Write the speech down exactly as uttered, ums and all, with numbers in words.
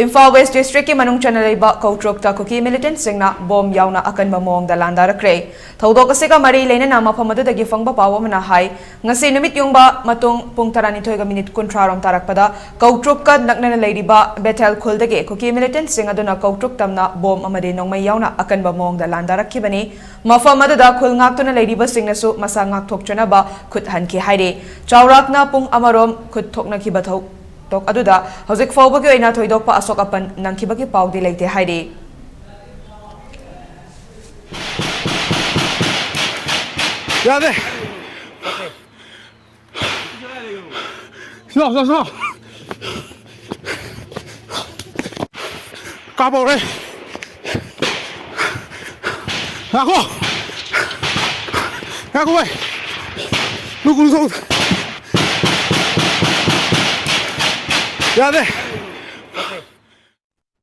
Imphal west ꯗꯤꯁꯇ꯭ꯔꯤꯛꯀꯤ ꯃꯅꯨꯡ ꯆꯟꯅ ꯂꯩꯕ ꯀꯧꯇ꯭ꯔꯨꯛꯇ ꯀꯨꯀꯤ ꯃꯤꯂꯤꯇꯦꯟꯠꯁꯤꯡꯅ ꯕꯣꯝ ꯌꯥꯎꯅ ꯑꯀꯟꯕ ꯃꯑꯣꯡꯗ ꯂꯥꯟꯗꯥꯔꯛꯈ꯭ꯔꯦ꯫ ꯊꯧꯗꯣꯛ ꯑꯁꯤꯒ ꯃꯔꯤ ꯂꯩꯅꯅ ꯃꯐꯝ ꯑꯗꯨꯗꯒꯤ ꯐꯪꯕ ꯄꯥꯎ ꯑꯃꯅ ꯍꯥꯏ, ꯉꯁꯤ ꯅꯨꯃꯤꯠ ꯌꯨꯡꯕ ꯃꯇꯨꯡ ꯄꯨꯡ ꯇꯔꯥꯅꯤꯊꯣꯏꯒ ꯃꯤꯅꯤꯠ ꯀꯨꯟꯊ꯭ꯔꯥ ꯔꯣꯝ ꯇꯥꯔꯛꯄꯗ ꯀꯧꯇ꯭ꯔꯨꯛꯀ ꯅꯛꯅꯅ ꯂꯩꯔꯤꯕ ꯕꯦꯊꯦꯜ ꯈꯨꯜꯗꯒꯤ ꯀꯨꯀꯤ ꯃꯤꯂꯤꯇꯦꯟꯠꯁꯤꯡ ꯑꯗꯨꯅ ꯀꯧꯇ꯭ꯔꯨꯛ ꯇꯝꯅ ꯕꯣꯝ ꯑꯃꯗꯤ ꯅꯣꯡꯃꯩ ꯌꯥꯎꯅ ꯑꯀꯟꯕ ꯃꯑꯣꯡꯗ ꯂꯥꯟꯗꯥꯔꯛꯈꯤꯕꯅꯤ꯫ ꯃꯐꯝ ꯑꯗꯨꯗ ꯈꯨꯜ ꯉꯥꯛꯇꯨꯅ ꯂꯩꯔꯤꯕꯁꯤꯡꯅꯁꯨ ꯃꯁꯥ ꯉꯥꯛꯊꯣꯛꯆꯅꯕ ꯈꯨꯠ ꯍꯟꯈꯤ ꯍꯥꯏꯔꯤ꯫ ꯆꯥꯎꯔꯥꯛꯅ ꯄꯨꯡ ꯑꯃꯔꯣꯝ ꯈꯨꯠ ꯊꯣꯛꯅꯈꯤꯕ ꯊꯧꯗꯣꯛ ꯑꯗꯨꯗ ꯍꯧꯖꯤꯛ ꯐꯥꯎꯕꯒꯤ ꯑꯣꯏꯅ ꯊꯣꯏꯗꯣꯛꯄ ꯑꯁꯣꯛ ꯑꯄꯟ ꯅꯪꯈꯤꯕꯒꯤ ꯄꯥꯎꯗꯤ ꯂꯩꯇꯦ ꯍꯥꯏꯔꯤ꯫ ꯌꯥꯗꯦ꯫ ꯁꯣ, ꯁꯣ, ꯁꯣ꯫ ꯀꯥꯞꯄꯧꯔꯦ꯫ ꯉꯥꯏꯈꯣ꯫ ꯉꯥꯏꯈꯣ ꯚꯥꯏ꯫ ꯂꯨ ꯀꯨꯝ ꯊꯣꯛ-, ꯌꯥꯗꯦ꯫